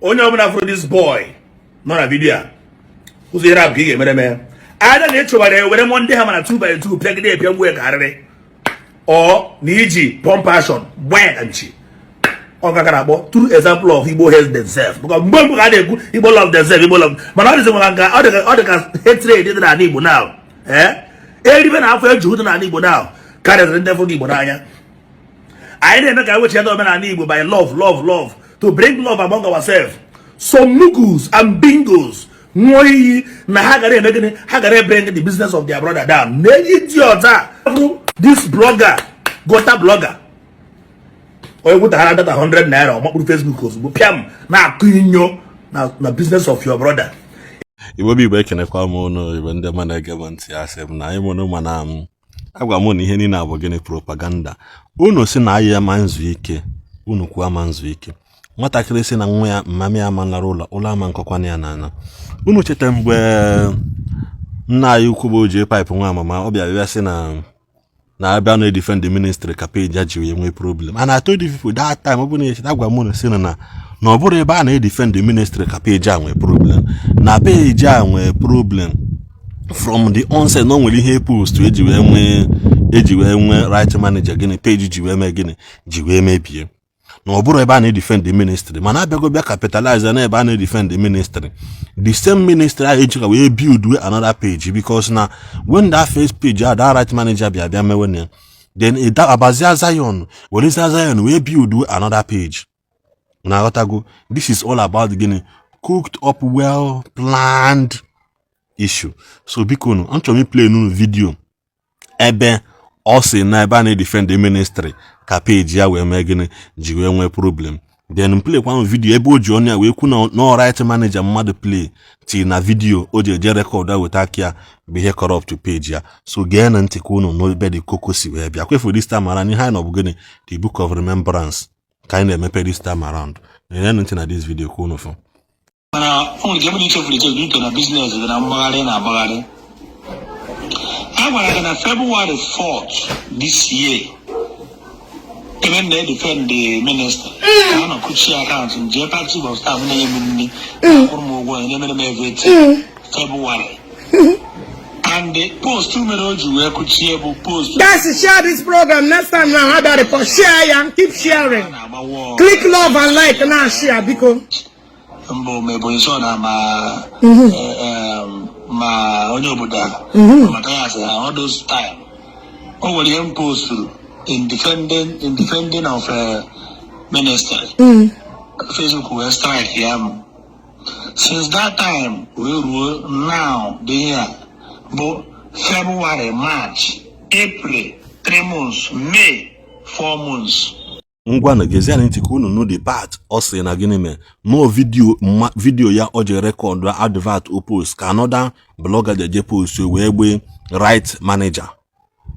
Onye ọbụla fụrụ this boy nọ na video a, ụzọ ire abụ ka ị ga-emere m ada na ịchụbara ya were mụọ ndị ha mana 2 by 2 pịagide epịa gbuo ya ka arịrị ọ na iji pump action gbaa ya ka nchi. Ọ ga na-akpọ true example of Igbo hates themselves, because mgbe mbụ ka a na-ekwu Igbo love themselves, Igbo love, mana ọ dịzị nwa nka ọ dị ka hatred dị n'ala Igbo now. Ee, eribe na afọ ejuhu dị n'ala Igbo now karịrị ndị fụrụ Igbo n'anya. Anyị na-eme ka wechi omenala Igbo by love, love, love, to bring love among ourselves. Some mugus and bingos ṅụọ iyi na ha gara eme gịnị? Ha gara bring the business of their brother down. Na idiot a, this blogger, gota blogger, onye gwutaghara data 100 naira, ọ makpụrụ Facebook ozugbo pịam na-akụ inyo na business of your brother. Igbo bụ Igbo, ekenekwa m ụnụ. Igbo ndị ọma na-ege m ntị, asị m na anyị mụrụ mana m agwa m na ihe niile abụ gịnị? Propaganda. Unu si na ayị ama nzu ike, unu kwuo ama nzu ike. Nwatakịrị si na nwa ya mmami ama nlara ụlọ ụlọ ama nkọkwana ya n'anya. Unu cheta mgbe nna anyị ukwu bụ J Pipe nwa amama ọ bịa bịa sị na na-abịa na defend ministry ka page ya ji wee nwee problem, and I told you people that time, ọ bụrụ na echeta, agwa m unu sị na ọ bụrụ ebe a na-edefend ministry ka page a nwee problem, na page a nwee problem from the onset, na o nwere ihe post eji wee nwee right manager. Gịnị page ji wee mee? Gịnị ji wee mebie? Na ọ bụrụ ebe a na-edefend ministry, mana abịago bịa capitalize na ebe a na-edefend ministry, the same ministry ahụ ejika wee build another page, because na when that first page a, that right manager bịa mewe na ya, then abazia Zion, werezia Zion wee build another page. Na aghọtago? This is all about gịnị? Cooked up, well planned issue. So biko nu, achọrọ m iplay nunu video ebe ọ sị na ebe a na-edefend ministry ka page ya wee mee gịnị ji wee nwee problem. Then play kwa video ebe o ji ọnụ ya wee kwu na no right manager mmadụ play ti na video o ji eje record a weta aka ya bụ ihe corrupt page ya. So gee na ntị ka unu n'ebe dị koko si wee bịa kwefu. This time around, ihe anyị nọ bụ gịnị? The book of remembrance ka anyị na-emepe this time around. Na ntị na this video ka unu fụ. Mana o nwere ike ebe na ichefuru echefu ito na business dị na mgbagharị na-agbagharị. A gwara gị na February 4th this year, ebe m na-edefend the minister, ka a nọ kuchie account m, jee chief of staff na-enye m nri, akwụrụ m ụgwọ ya, na-emere m everything, February, and the post mere o ji wee kuchie bụ post Guys, share this program. Next time now, how about report? Share ya. Keep sharing. A na-agba wọọ. Click love and like now. Share because. Mbụ ma Ebonyi so na ma ma onye obodo a Mathias ha, all those time o nwere ihe m posturu in defending of ministry, Facebook wee strike ya m. Since that time wee ruo now, dị ihe a bụ February, March, April, 3 months, May, 4 months. Ngwa na gezie ntị ka unu nụ the part ọ sị na gịnị mee nụọ video mma video ya o ji record advert o post ka another blogger jeje post wee gbee right manager.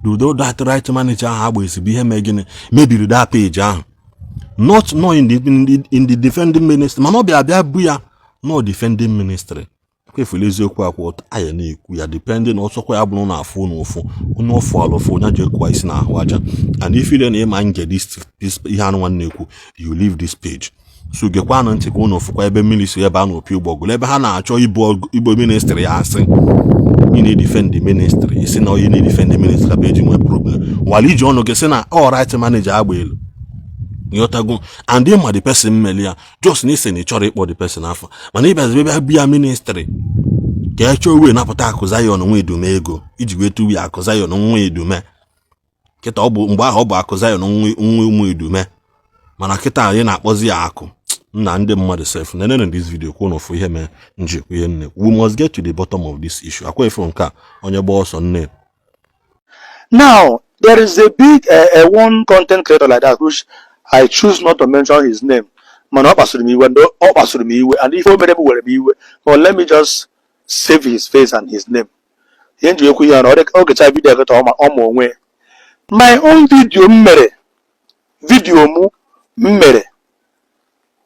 Dudo that right manager ahụ agba ezigbo ihe mee gịnị mebiri that page ahụ, not no in the defending ministry, mana ọ bịa bịa bụ ya no defending ministry. Ekwefula eziokwu akwa anya na-ekwu ya, depending ọsọkwa ya bụrụ na afụ na ụfụ onye ọfụ alụfụ onye ji ekwa isi n'ahụ aja. And if you na ịma nge this ihe anụ nwanne ekwu, you leave this page. So gekwanụ ntị ka unu fụkwa ebe mmiri si ebe a na opi ụgbọgụrụ, ebe ha na-achọ ibu igbo ministry ya asị ị na-edefend the ministry, isi na onye na-edefend the ministry ka bụ eji nwee problem wala iji ọnụ gị sị na all right manager agba elu. Ịghọtago? And ịma the person mmeli ya, just na isi na ị chọrọ ịkpọ the person afọ, mana ịbịazi ebe bịa ya ministry ka e chọọ wee napụta akụ Zion nwa edume ego iji wee tuwe akụ Zion nwa edume. Kịta ọ bụ mgbe ahụ ọ bụ akụ Zion nwa nwa ụmụ edume, mana kịta anyị na-akpọzi ya akụ nna ndị mmadụ sef. Nenene this video kwụ n'ofu ihe mee njikwa ihe nne. We must get to the bottom of this issue. Akwa efu nke a onye gba ọsọ nne. Now, there is a big one content creator like that, which I choose not to mention his name. Mana ọ kpasuru m iwe, ọ kpasuru m iwe, and ife o mere m were m iwe. But let me just save his face and his name. Ihe m ji ekwu ya na ọ gecha video kịta ọ ma onwe ya. My own video m mere, video mụ m mere,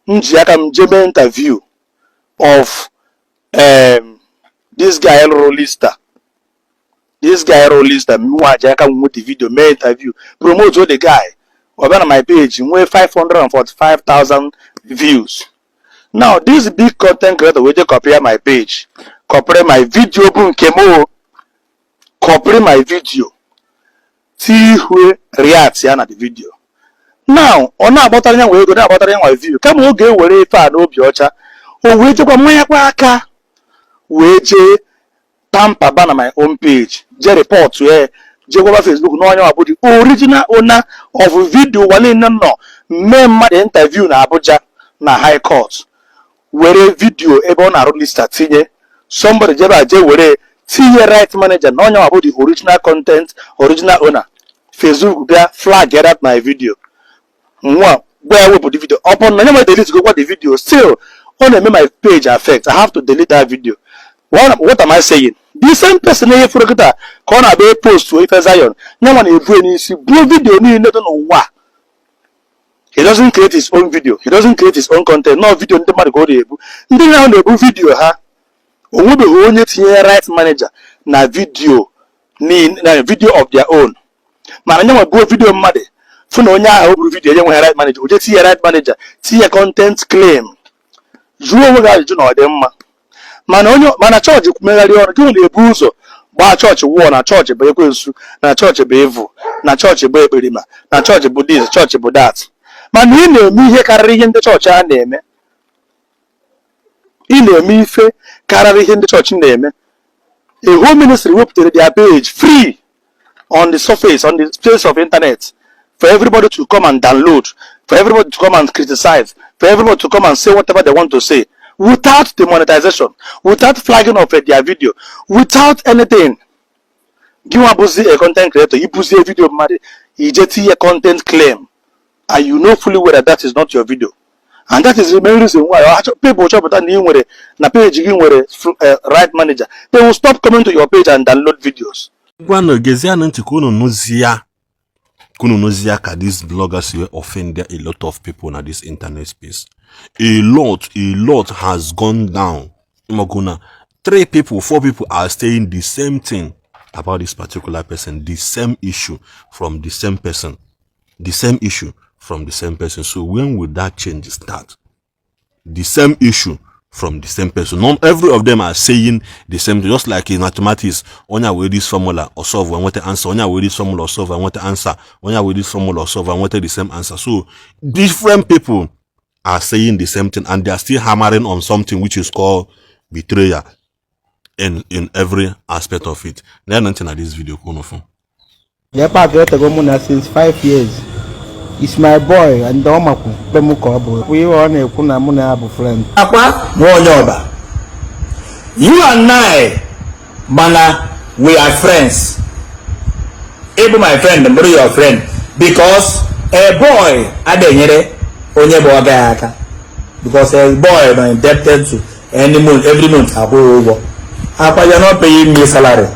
m ji aka m jee mee interview of this guy rụrụ Lista. This guy rụrụ Lista, mwa ji aka m nweta video mee interview, promote the guy. Ọ bịa na my page nwee 545,000 views. Now this big content creator wee je copy my page, copy my video bụ nke m o, copy my video, tihue react ya na the video. Now ọ na-agbatara ya nwa ego, na-agbatara ya nwa view. Kama ọ ga-ewere ife a n'obi ọcha, o wee jekwa mmanyakwa aka wee jee tamper ba na my own page, jee report ya, jee gwaba Facebook na onye bụ the original owner of video ụwa niile nọ mee mmadụ interview na Abuja na High Court, were video ebe ọ na-arụ lista tinye. Somebody jebe a jee were tinye right manager na onye bụ the original content, original owner. Facebook bịa flag that my video. Nwa gwa ya wepụ the video. Ọ bụ na nye ma delete gokwa the video, still ọ na-eme my page affect. I have to delete that video. What am I saying? The same person na-ihe furu kịta ka ọ na-abịa post ife Zion nye nwa na-ebu n'isi buo video niile dị n'ụwa. He doesn't create his own video, he doesn't create his own content. No video ndị mmadụ ka ọ na-ebu. Ndị ahụ na-ebu video ha, o nwebeghị onye tinyere right manager na video, na video of their own. Mana nye nwa buo video mmadụ, fụ na onye ahụ buru video enye nweghị right manager, o jee tinye right manager, tinye content claim. Jụọ onwe gị ajụjụ na ọ dị mma. Mana onye mana chọọchị megharị ọrụ gị na-ebu ụzọ gbaa chọọchị wụọ na chọọchị bụ ekwensu, na chọọchị bụ evil, na chọọchị bụ ekperima, na chọọchị bụ this, chọọchị bụ that. Mana ị na-eme ihe karịrị ihe ndị chọọchị a na-eme. Ị na-eme ife karịrị ihe ndị chọọchị na-eme. A whole ministry wepụtara their page free on the surface, on the space of internet, for everybody to come and download, for everybody to come and criticize, for everybody to come and say whatever they want to say, without the monetization, without flagging of their video, without anything. Gị nwa bụzi a content creator, ibuzie video mmadụ, ije tinye content claim, and you know fully well that that is not your video. And that is the main reason why people chọpụta na ị nwere na page gị nwere right manager, they will stop coming to your page and download videos. Ngwanụ, gezianụ ntị ka unu nụzie, ka unu nụzie ka this blogger si wee offend a lot of people na this internet space. A lot, a lot has gone down. Ịmago three people, four people are saying the same thing about this particular person, the same issue from the same person, the same issue from the same person. So when will that change start? The same issue from the same person. Not every of them are saying the same thing. Just like in mathematics, onye wee this formula or solve and want answer, onye wee this formula or solve and want answer, onye wee this formula or solve and want the same answer. So different people are saying the same thing and they are still hammering on something which is called betrayal in every aspect of it. Then na this video ka unu fụ. Jepak etego mụ na since 5 years. Is my boy and ọ makwu be m ka ọ bụ ihe ọ na-ekwu na mụ na ya bụ friend. Akwa nwa onye ọba, you and I, mana we are friends. Ịbụ my friend, bụrụ your friend, because a boy adịghị enyere onye bụ ọga ya aka, because a boy nọ indebted to any month, every month akwụghị ụgwọ. Akwa, you are not paying me salary.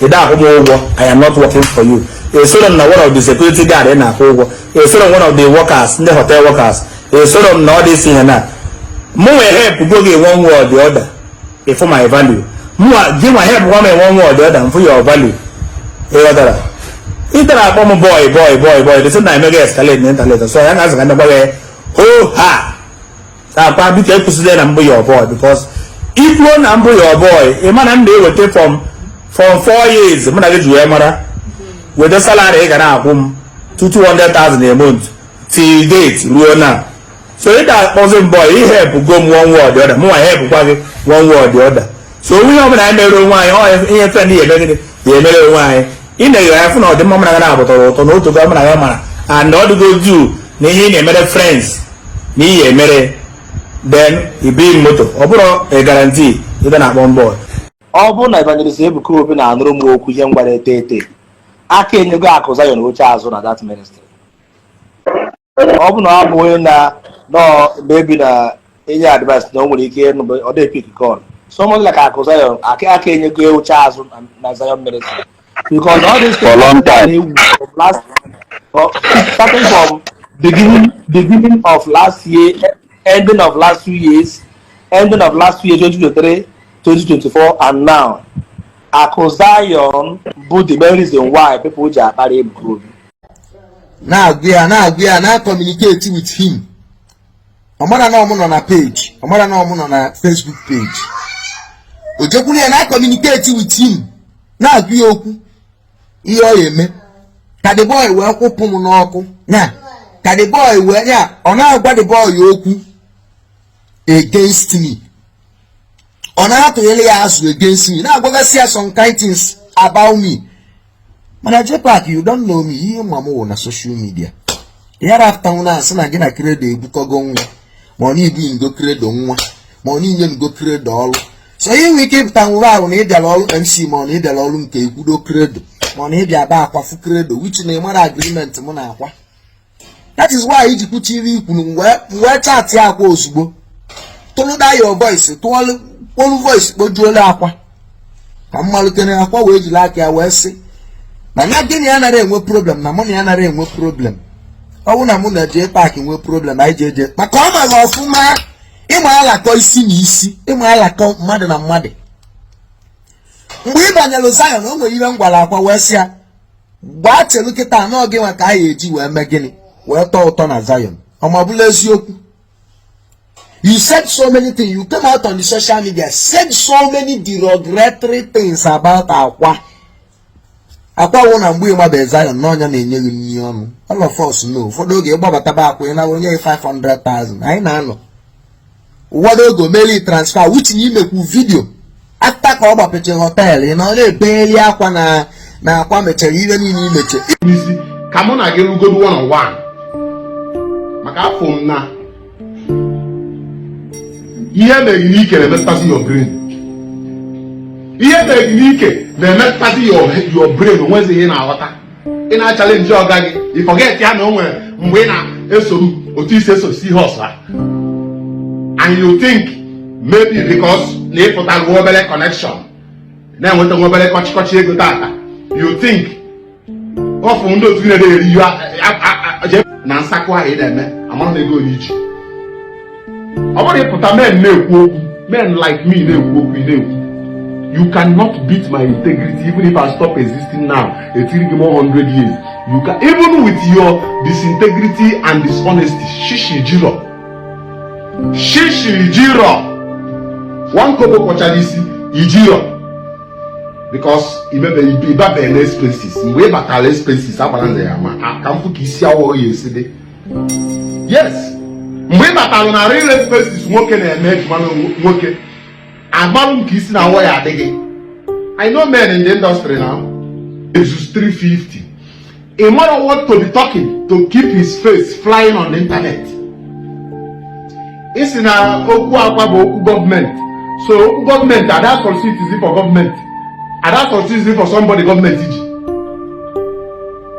Ị da akwụ m ụgwọ. I am not working for you. Esoro m na one of the security guard ị na-akwụ ụgwọ. Esoro m one of the workers, ndị hotel workers. Esoro m na ọ dị isi ihe na mụ nwee help go gị one way or the other ịfụ my value. Mụnwa gị nwa help gwa m one way or the other mfụ your value. Ịghọtara? Ị tara akpọ m boy, boy, boy, boy. The same na emega escalate na internet, so ya ga-azụ ka ndị gwa gị ho ha. Akwa, biko, ekwusịla na mbụ your boy, because ikwuo na mbụ your boy, ị ma na m na-eweta from 4 years mụ na gị ji wee mara weta salary ị ga na-akwụ m to 200,000 a month till date ruo na. So ị ga-akpọzi m boy. Ị help go m one way or the other, mụ nwa help kwa gị one way or the other. So onwe ihe ọbụla anyị mere onwe anyị, ọ ihe friend ya eme gịnị ya emere onwe anyị. Ị na-eghere ya fụ na ọdịmma mụ na gị na-abụtara ụtọ na otu ga mụ na gị mara and ọ dịgo due na ihe ị na-emere friends na ihe emere. Then ibi moto ọ bụrụ a guarantee ebe na-akpọ mbọ. Ọ bụrụ na Evangelist Ebuka Obi na-anụrụ m okwu, ihe m gwara ete ete aka enyego akụ Zion oche azụ na that ministry. Ọ bụ na ọ bụ onye na nọ maybe na enye advice na o nwere ike ịnụ, ọ dị pick call. Someone like akụ Zion aka enyego oche azụ na Zion ministry, because all these For long time. na-ewu from last, starting from beginning of last year, ending of last 2 years, ending of last 2 years, 2023, 2024, and now Akụ Zion bụ the main reason why people ji akparị Ebuka Obi. Na-agụ ya, na-agụ ya, na communicate with him. Ọ mara na ọmụ nọ na page, ọ mara na ọmụ nọ na Facebook page. O jekwuru ya na communicate with him, na-agụ ya okwu ihe ọ ya eme ka the boy wee kwụpụ m n'ọkụ ya, ka the boy wee ya. Ọ na-agwa the boy okwu against me, ọ na-atụnyere ya azụ against me, na-agwagasị ya some kind things about me. Mana JPAC, you don't know me. Ihe ma m wụ na social media yara after na asị na gị na Credo ebukọgo nwa, ma ọ na-ibu ngo Credo nwa, ma ọ na-inye ngo Credo ọrụ. So ihe nwere ike ịpụta nwụrụ ahụ na ịbịara ọrụ MC, ma ọ na ịbịara ọrụ nke ekwudo Credo, ma ọ na ịbịa ba akwafu Credo, which na ịmara agreement mụ na Akwa. That is why iji kwuchiri ikwuru m wee chat Akwa ozugbo, tụrụda your voice, tụọlụ kpolu voice, kpojuola Akwa ka m malụkere. Akwa wee jiri aka ya wee sị na ya gịnị, ya nara enwe problem, na mụ na ya nara enwe problem. Ọ bụrụ na mụ na JPAC nwee problem, anyị ji eje maka ọ maghị ọfụma. Ịma alakọ isi na isi, ịma alakọ mmadụ na mmadụ. Mgbe ị banyere Zion, o nwere ihe m gwara Akwa wee sị ya gbaa chelu kịta anọ gị nwa ka anyị eji wee mee gịnị, wee tọọ ụtọ na Zion. Ọma bụla eziokwu. You said so many things. You came out on the social media, said so many derogatory things about Akwa. Akwa wụ na mgbe ịmabe Zion n'ọnya na-enye gị nri ọnụ. All of us know. Ụfọdụ oge ịgbabataba Akwa, ị na onye gị 500,000. Anyị na-anọ. Ụfọdụ oge omeli transfer, which na imekwu video after ka ọ gbapechara hotel, ị nọ na-ebeli akwa na Akwa mechara ihe niile imeche. N'isi ka mụ na gị rụgodo one on one, maka afọ m na ihe mere gị n'ike na-emetụtasị your brain. Ihe mere gị n'ike na-emetụtasị your brain. Onwezi ihe ị na-aghọta. Ị na-achallenge ọga gị, ị forget ya na o nwere mgbe ị na-eso m otu isi eso si horse ha, and you think maybe because na ị pụtara nwa obere connection, na-enweta nwa obere kọchịkọchị ego tata, you think ọfụ ndị otu gị na-eri ihe na nsakụ ahụ ị na-eme. Amara na ego ole iji ọ bụrụ ịpụta, men na-ekwu okwu, men like me na-ekwu okwu, ị na-ekwu. You cannot beat my integrity. Even if I stop existing now, etiri gị 100 years, you can, even with your disintegrity and dishonesty, shishi jiro, shishi jiro, one kobo kọchara isi ijiro, because imebe ịbabe na expenses. Mgbe ị batara expenses, agbara nze ya ma ka m fụ ka isi awọ ya esi dị. Yes, mgbe ị batara na real expenses, nwoke na-eme ejima na nwoke agbarụ m ka isi na awọ ya adịghị. I know men in the industry now. Jesus 350, a mara what to be talking to keep his face flying on the internet. Isi na okwu Akwa bụ okwu gọọmenti, so okwu gọọmenti ada solicit for gọọmenti, ada solicit for somebody gọọmenti ji.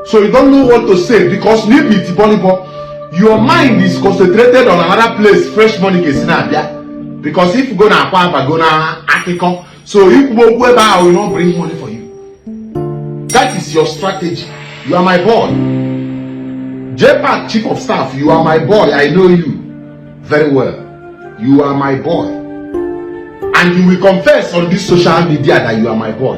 So you don't know what to say because n'ịbụ itibọlịbọ, your mind is concentrated on another place fresh money ga-esi na-abịa, because if go na Akwa abago na akụkọ, so ikwuba okwu ebe ahụ will not bring money for you. That is your strategy. You are my boy, JPAC chief of staff. You are my boy. I know you very well. You are my boy, and you will confess on this social media that you are my boy.